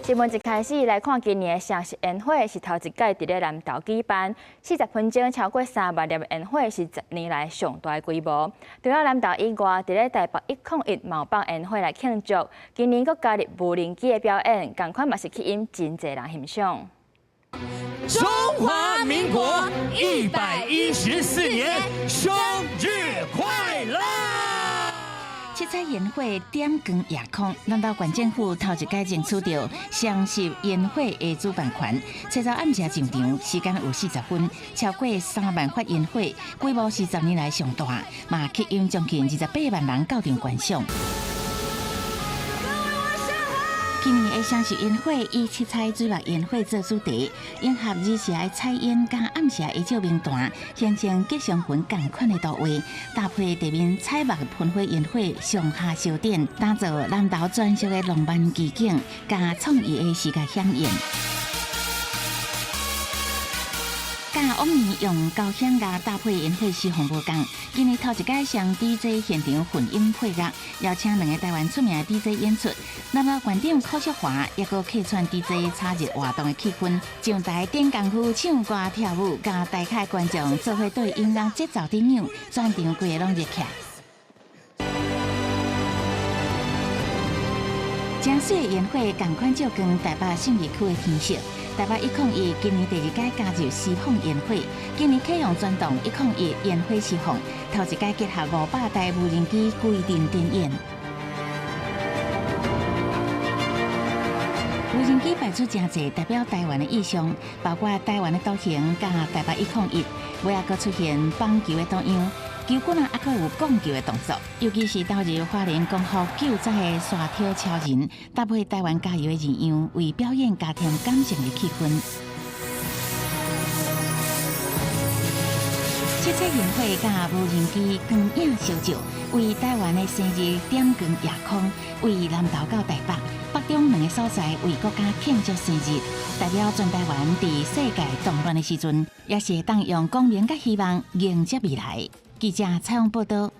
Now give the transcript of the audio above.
新聞一開始來看，今年的雙十煙火是頭一擺佇咧南投舉辦，40分鐘超過3萬粒煙火是10年來上大規模。除了南投以外，佇咧台北101嘛有放煙火來慶祝。今年閣加入無人機的表演，仝款嘛是吸引真濟人欣賞。中華民國114年生日快樂！七彩煙火點光夜空，南投縣政府頭一擺爭取著雙十煙火的主辦權。初三暗時上場，時間有40分，超過3萬發煙火，規模是10年來上大，嘛吸引將近28萬人到場觀賞。今年的雙十煙火以七彩水墨煙火做主題，迎合日時的彩煙佮暗時的照明彈，形成吉祥雲仝款的圖畫，搭配地面彩墨噴火煙火上下相點，打造南投專屬的浪漫奇景，佮創意的視覺饗應。佮往年用交響樂搭配煙火時風無仝，今年頭一擺雙 DJ 現場混音配樂，邀請兩個台灣出名的 DJ 演出。南投縣長柯淑華也閣客串 DJ 炒熱活動的氣氛，上台點功夫唱歌跳舞，佮台下觀眾做伙對音樂節奏點樣，全場規个攏熱起來。真媠的煙火，仝款照光台北信義區的天色。台北101今年第二擺加入施放煙火，今年啟用專棟101煙火施放，頭一擺結合500台無人機規陣展演。無人機擺出誠濟代表台灣的意象，包括台灣的圖形佮台北101，尾仔閣出現棒球的圖樣。球棍仔，猶閣有摃球的動作，尤其是投入花蓮光復救災的沙雕超人，搭配台灣加油的字樣，為表演加添感性的氣氛。七彩煙火佮無人機光影相照，為台灣的生日點光夜空，為南投到台北、北中兩个所在為國家慶祝生日，代表全台灣佇世界動亂的時陣，也是會當用光明佮希望迎接未來。記者採訪報導。